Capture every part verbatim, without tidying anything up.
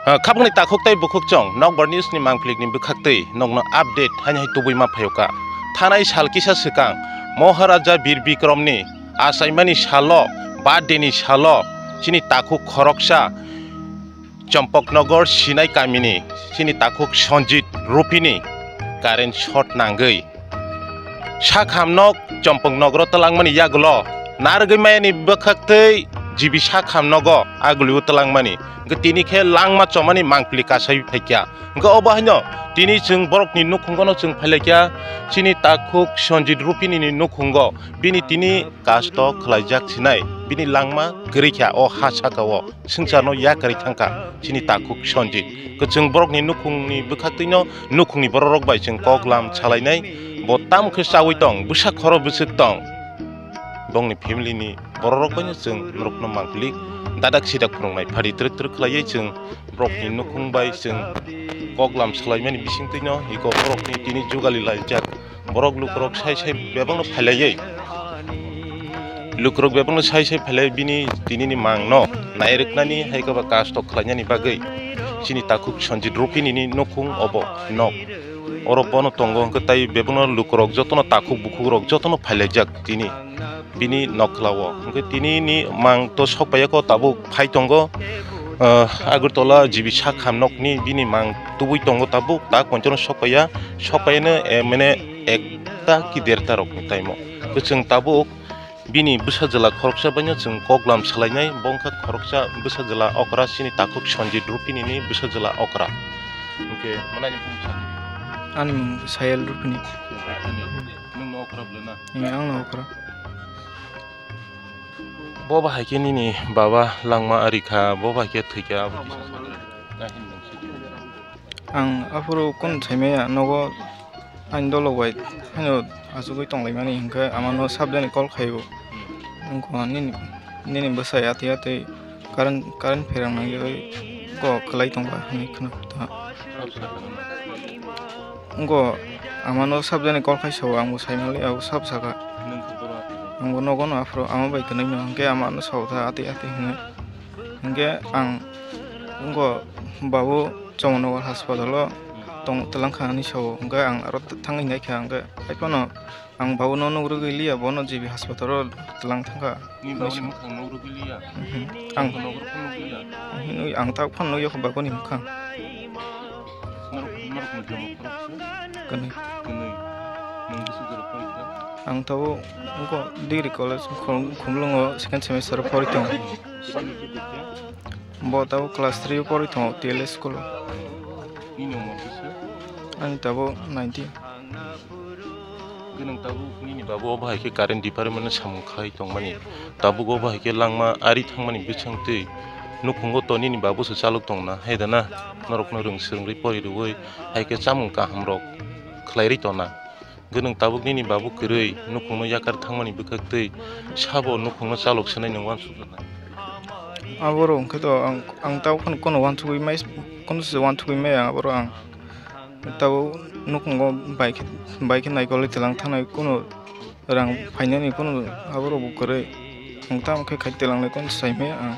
Ah, khabangni takhuk tei bukhuk chwng Nokbar News ni mangplikni bwkhaktwi nokno update haini hai tubui ma phaio kha. Thanai sal kisa swkang Maharaja Bir Bikramni achaimani salo, birthday ni salo chini takhuk khoroksa Champaknagar Sinai kamini chini takhuk Sanjit Rupini current short nangwi Sakhamnok Champaknagaro twlangmani yagulo narwgwi mayani bwkhaktwi G B Sakhamnogo agulio twlangmani. Hwnkhe tini khe langma chomani mangpili kasai phaikha. Hwnkhe obo haino tini chwng borokni nukhungono chwng phailaikha chini takhuk Sanjit Rupini ni nukhungo. Bini tini kasto khwlaijak sinai, bini langma kwrwi kha o ha saka o. Swngcharno yakarwi thangkha chini takhuk Sanjit. Kwchwng borokni nukhungni bwkhaktwino nukhungni bororok bai chwng kok lam salainai. Bo tamo khe chaui tong, bwsa khoro bwswk tong. Bongni family ni bororok baino chwng norokno mangpili dadak sidak phwrwngnai phadi twrwk twrwk khlaiwi chwng borokni nukhung bai chwng kok lam salaimani bisingtwino iko borokni tini jugali laijak. Borok lukurok sai sai bebakno phailaiwi, lukurok bebakno sai sai phailai bini tinini mangno nairwknani hai khe ba kasto khlainani bagwi chini takhuk Sanjit Rupini ni nukhung obo nok. Oro bono tongo hwnkhe tai bebakno lukurok jotono takhuk bukhukrok jotono phailaijak tini bini nokhla o. Hwnkhe tini ni mang to sok paiyakho tabuk phai tongo, ah, Agartala G B Sakhamnokni bini mang tubui tongo tabuk tak pointono sok paiya. Sok paiyano, eh, mane ekta ki derta rokni time o. Kwchwng tabuk bini bwsa jwla khoroksa baino chwng kok lam salainai, bo wngkha khoroksa bwsa jwla okra chini takhuk Sanjit Rupini ni bwsa jwla okra. Hwnkhe manani bumung sakhe? Ani mung Sayal Rupini. Nwng no okra bwlai na? Ee, ang no okra. Bo bahai khe nini baba langma ari kha, bo bahai khe thwi kha, abo kisa sakhe. Ang aphuru kunu saimaya nogo ani dolok bai haino achugwi tonglaimani, hinkhe amano sabjani call khaio. Wngkha nini, nini bwsai atwi atwi current, current pherang nangwi ko kwlai tongkha hinwi khna. Wngkha amano sabjani call khai sao, angbo saimanli abo sab sakha. Angbo nogo no aphuru ama bai kwnwi no hinkhe amano sao tha atwi atwi hinwi. Hinkhe ang wngkha babu Chomonogo haspatalo tong twlang kha hinwi sao, hinkhe ang aro thangwi naikha, hinkhe haiphano ang babuno nugrwgwi liya, bono G B haspatalo twlang thangkha. Nini babuni mwkhang nugrwgwi liya? Mhm. Ang, ang tak phano nukya kho babuni mwkhang. Norok, norok ni jomo khoroksa? Kwnwi. Kwnwi. Nwng bwswk jora porikha? Ang tabuk wngkha degree college Khum-, Khumlungo second semester o porwi tongo. Bo tabuk class three o porwi tongo T L S school o. Nini umor bwswk? Ani tabuk nineteen. Hwnkhe nwng tabuk nini babu o bahai khe current department no samung khai tongmani. Tabuk o bahai khe langma ari thangmani bwswng twi nukhungo to nini babu se chalok tongna hai da na? Norokno rwng swrwngwi pori rwui hai khe chamung kaham rok khlai rwi tona. Hwnkhe nwng tabuk nini babu kwrwi nukhungno yakar thangmani bwkhaktwi sabo nukhungno chalok sanai nwng uansuk rwna? Aborok hwnkhe to ang, ang tabuk phano kono uansugwi mai, kono se uansugwi maya aborok ang. Tabuk nukhungo bai khe, bai khe naikolwi twlang thangnai, kunu rang phainani kunu aborok bo kwrwi. Ang tamo khe khai twlangnai kunu sai maya ang.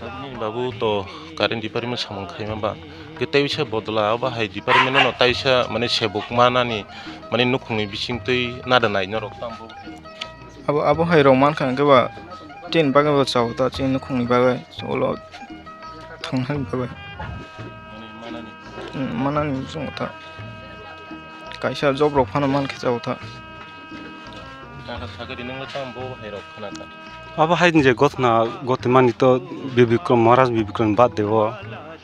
Tabukni babu to current department samung khaima ba. Khe tei bisa bodla abo hai department no taisa mane sebuk manani mane nukhungni bisingtwi nada nai norok tamo. Abo, abo hai rok mankha hwnkhe ba chini bagwi bo chao ta, chini nukhungni bagwi ulo thangnani bagwi. Mane manani. Hmm, manani chwng ta. Kaisa job rok phano mankhe chao ta. Kha sakari nungla tamo bo hai rok khna ta. Abo hai je gotna gotimani to Bibikrom, Maharaj Bibikrom birthday o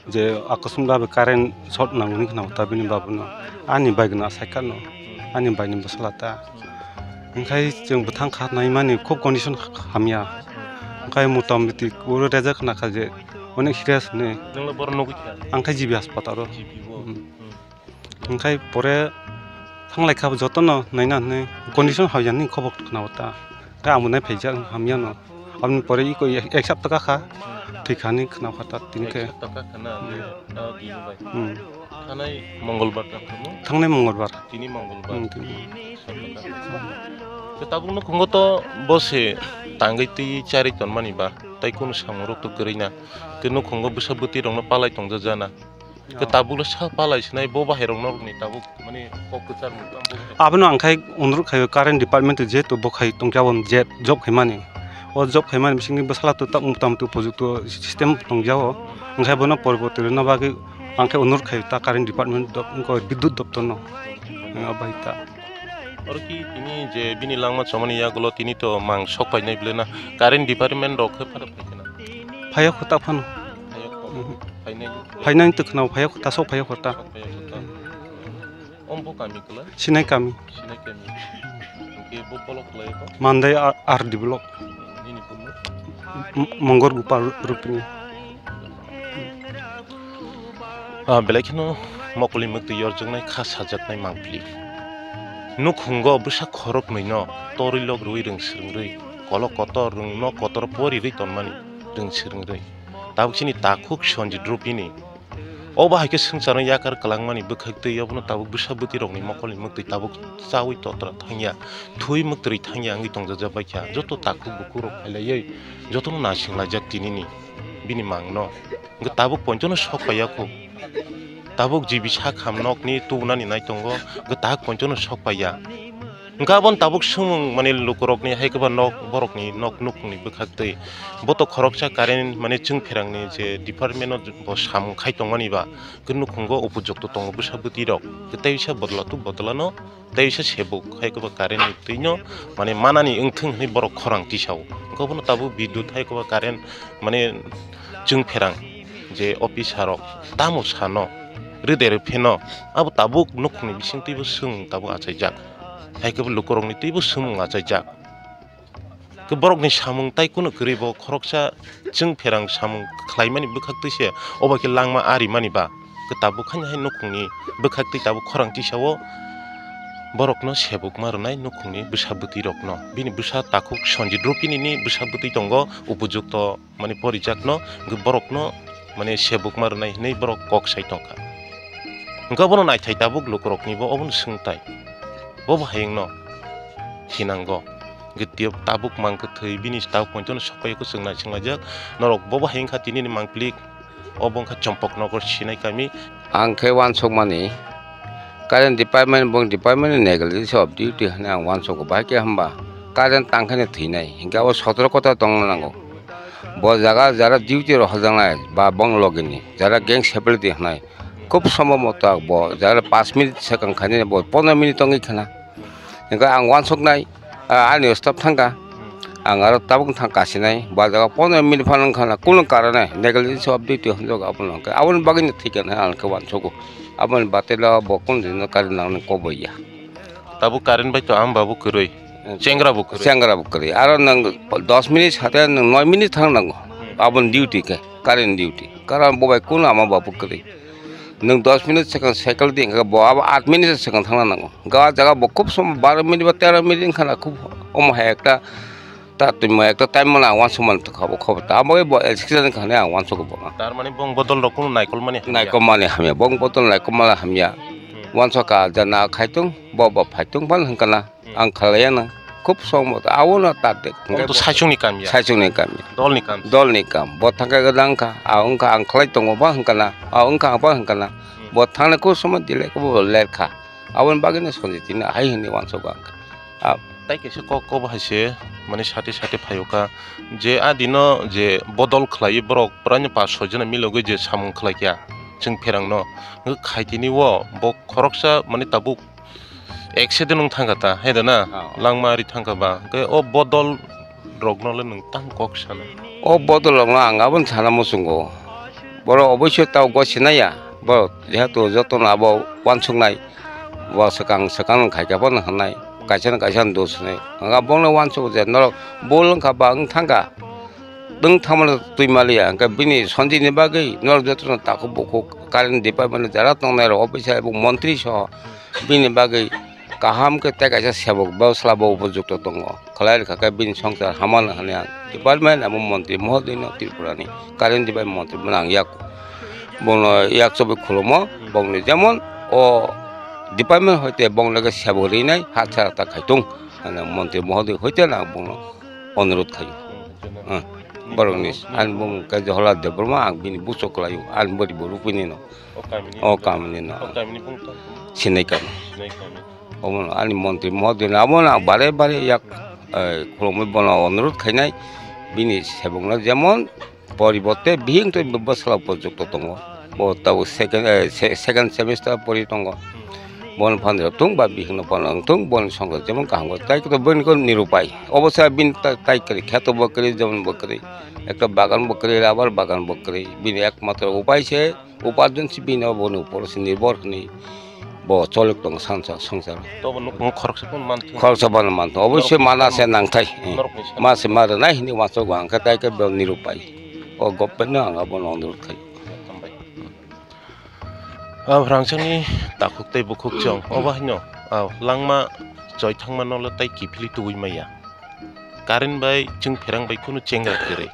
je akosmik babe current short nangmani khna ta bini babuno. Ani bai gana saikha no. Ani bai ni bwsala ta. Hwnkhe chwng bwthang kha naimani khub condition hamya. Hwnkhe motamoti oro rejak khna kha je onek serious hinwi. Nungla borok nugwi kha? Ang khe G B hospital o. G B o. Hmm. Hmm. Hwnkhe pore thanglai kha jotono naina hinwi condition hamya hinwi khobor khna o ta. Hwnkhe ang bo nai phaijak hamya no. Aboni pore iko ek, ek sapta kha kha, thwi kha hinwi khna o ta tini khe. Ek sapta kha kha na, hmm, ah, tini bai. Hmm. Thanai Mongolbar tang kha no? Thangnai Mongolbar. Tini Mongolbar. Hmm, tini. Sapta kha kha. Tabuk nukhungo to bo se tangwi twi charwi tonmani ba, tai kunu samung rok to kwrwi na. Ke nukhungo bwsa bwtwi rokno palai tongja jana. Ke tabuk le sa palai sinai bo bahai rokno rokni tabuk mani kok kwchar mung tang bo. Abono ang khai onurok khai current department to je to bo khai tongja bo je job khai mani. O job khai mani bisingni bwsala to ta mota mota upojukto system tongja o. Ang khai bono poriborton rwna bagwi ang khai onurok khai ta current department dop-, ko bidut doptor no. Ang abai ta. Oro ki tini je bini langma chomani yagulo tini to mang sok painai bwle na current department rok khe phano phai khena? Phaiya kho ta phano. Phaiya kho. Mhm. Phainai. Phainai to khna phaiya kho ta, sok phaiya kho ta. Sok phaiya kho ta. Om bo kami kla? Sinai kami. Sinai kami. Hingke bo block lai bo? Mandai R-, R D block. Nini bumu? M-, Mongor Gopal Rupini. Ah, belai kheno mokoli mwktwi yorjaknai kha sajaknai mangpili. Nukhungo bwsa khoroknwi no torwi lok rwui rwng swrwngwi, kolok kotor rwng no kotor porirwi tonmani rwng swrwngwi. Tabuk chini takhuk Sanjit Rupini. Obo hai khe swngcharno yakar kwlangmani bwkhaktwi obono tabuk bwsa bwtwi rokni mokolni mwktwi tabuk chaui totra thangya, thui mwktwi thangya wngwi tongjak baikha. Joto takhuk bukhuk rok phailaiwi jotono naising laijak tinini bini mangno. Hwnkhe tabuk pointono sok paiya kho. Tabuk G B sakham nokni tubunani naitongo, hwnkhe tabuk pointono sok paiya. Hwnkhe aboni tabuk swngmung mani lukurokni hai kwba nok, borokni nok nukhungni bwkhaktwi boto khoroksa current mani chwng pherangni je department-o bo samung khai tongmani ba, hwnkhe nukhungo upojukto tongo bwsa bwtwi rok, hwnkhe teisa bodolatu bodolano. Tei se sebuk hai kwba current ni twi no mane manani wngthung hinwi borok khorang tisao. Wngkha bono tabuk bidut hai kwba current mane chwng pherang je officer rok tamo sano rwde rw pheno abo tabuk nukhungni bising twibo swng tabuk achaijak. Hai kwba lukurokni twibo swngmung achaijak. Khe borokni samung tai kunu kwrwi bo khoroksa chwng pherang samung khlaimani bwkhaktwi se obo khe langma arimani ba khe tabuk haino hai nukhungni bwkhaktwi tabuk khorang tisao borokno sebukma rwnai nukhungni bwsa bwtwi rokno. Bini bwsa takhuk Sanjit Rupini ni bwsa bwtwi tongo upojukto mani porijakno hwnkhe borokno mane sebukma rwnai hinwi borok kok sai tongkha. Hwnkhe bono naithai tabuk lukurokni bo obono swngtai. Bo bo hayungno hinango. Hwnkhe tiyok tabuk mang kwthwi bini tabuk pointono sokpaiyo kwchwng naisinglaijak. Norok bo bo hayung kha tinini mangpili. Obo wngkha Chompoknogor Sinai kami. Ang khe wansukmani current department, bong department ni negligence of duty hinwi ang wansugo. Bahai khe hwnba current tangkhe no thwinai. Hinkhe abo sotorkota tongna nango. Bo jaga jara duty rok hojaknai ba bong logini jara gang stability hinai. Khub sombo moto bo jara panch minute swkang khainai bo pondro minute tongwi khna. Hingke ang wansuknai, ah, ani staff thangkha. Ang aro tabuk thang kasinai, ba jaga pondro minute phano wngkha na, kunu karone negligence of duty hinjak abono hingke aboni bagwi no thikha hinwi ang khe wansugo. Aboni batwi lo bo kunu dino current nangnai koboi ya. Tabuk current bai to ang babu kwrwi. Hmm. Chengra bo kwrwi. Chengra bo kwrwi. Aro nwng dos minute sate nwng noi minute thang nango. Hmm. Aboni duty khe, current duty. Karon bo bai kunu ama babu kwrwi. Nwng dos minute swkang cycle di hwnkhe bo abo aat minute swkang thangna nango. Hwnkhe o jaga bo khub somo baro minute ba tero minute wngkha na khub omo hai ekta ta twima ekta time mano ang wansukmani tongkha bo khobor ta. Abo bo accident wngkha hinwi ang wansugo bono. Tar mani bong bodol rok kunu naikolmani hamya. Naikolmani hamya, bong bodol naikolmani hamya. Hmm. Wansukha jana khaitung, bo bo phaitung phano hwnkha na. Hmm. Ang khalaiya na khub song bo ta, abo no ta de. Omo to saichung ni kam ya. Saichung ni kam ya. Dol ni kam. Dol ni kam. Bo thangkha gada wngkha, a wngkha ang khalai tongo ba wngkha na, a wngkha ang ba wngkha na. Hmm. Bo thangna khub somo delay khe bo ler kha. Aboni bagwi no Sanjit tini hai hinwi wansugo ang kha. A. Tai kaisa kok, kok bo hai se mani sati sati phaio kha je a dino je bodol khlai borok prai no pas soi jona milogwi je samung khlai kha chwng pherang no khai tini o bo khoroksa mani tabuk accident wng thangkha ta, hai da na? Oh. Langma ari thangkha ba. Hwnkhe o bodol rokno le nwng tamo kok sana? O bodol rokno ang abono sana muchungo. Borok oboisyo tamo gosina ya. Borok jehetu jotono abo wansuknai. Bo swkang swkang khai khe bono hwnai. Kaisa no kaisa no dos hwnai. Ang abono wansugo je norok bol wngkha ba wng thangkha. Nwng thamano twi maliya, hwnkhe bini Sanjit ni bagwi norok jotono takhuk bukhuk current department ni jara tongnai rok officer ebo montri soho bini bagwi kaham khe tei kaisa sebok bwsla bo upojukto tongo. Khlai rwkha khe bini swngchar hamano hwnwi ang department abo montri mohodaino Tripura ni current department montri bono ang yak, bono yak chobwi khulumo, bongni jemon o department hoite bongni loge sebok rinai ha chara ta khaitung. Ano montri mohoday hoite na ang bono onurodh khayo. Hmm, jono. Hmm. Borokni, ani bumung khe Jawaharlal Debbarma, ang bini buchok khlaio, ani bwrwi bo Rupini no. O kamini? O kamini no. O kamini bumung tong? Sinai kami. Sinai kami. Omono ani montri mohoday no, abono ang bare bare yak, eh, khulumwi bono onurodh khainai, bini sebokno jemon poribotte bihik twi bwsala pojokto tongo. Bo tabuk second, eh, se-, second semester pori tongo. Bono phan rok thung ba bihikno phan rok thung, boni songkha jemon kaham khe tai khe bini khe nirupai. Obo se bini ta-, tai kwrwi, kheto bo kwrwi, jemon bo kwrwi, ekta bagan bo kwrwi, rubber bagan bo kwrwi. Bini ekmatro upai se uparjon se bini, boni upor se nirbhor hwnwi. Bo cholok tongo sansa songsar. Tobo nuk-, nuk khoroksa phano manthogo. Khoroksa phano manthogo. Obosoi mana se nangthai. Norokni sal. Ma se ma rwnai hwnwi uansukgo, ang khe tai khe bo nirupai. O government no ang abono onurodh khai. Hambai. A rangchakni takhuk tei bukhuk chwng. Obo haino, a, langma choi thangma nolo tai kiphilwi tubui maya. Current bai chwng pherang bai kunu chengra kwrwi.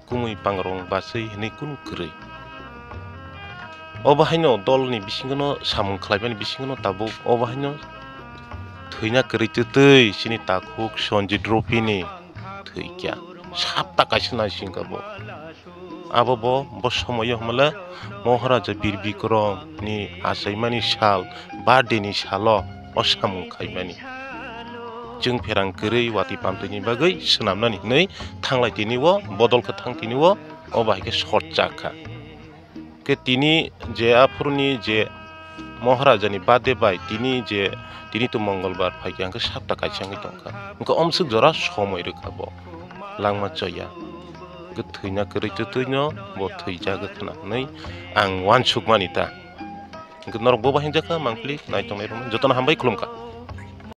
Kumui pangrong basui hinui kunu kwrwi. Obo haino dolni bisingono samung khlaimani bisingono tabuk obo haino thwina kwrwi twtwi chini takhuk Sanjit Ropini thwikha. Sapta kaisa naisingkha bo. Abo bo, bo somoio hwnmale Moharaja Bir Bikrom ni achaimani sal, birthday ni salo o samung khaimani. Chwng pherang kwrwi watwi pamtwini bagwi swnamnani hwnwi thanglai tini o bodol khe thang tini o, o bahai khe short chakha. Khe tini je aphuruni je Moharaja ni birthday bai tini je, tini to Mongolbar phaikha hwnkhe sapta kaisa wngwi tongkha. Hwnkhe omswk jora somoi rwkha bo langma choya. Hwnkhe thwina kwrwi twtwino bo thwijagwi khwna hwnwi ang uansukmani ta. Hwnkhe norok bo bahai wngjakha mangpili naitongnai rokno jotono hambai khulumkha.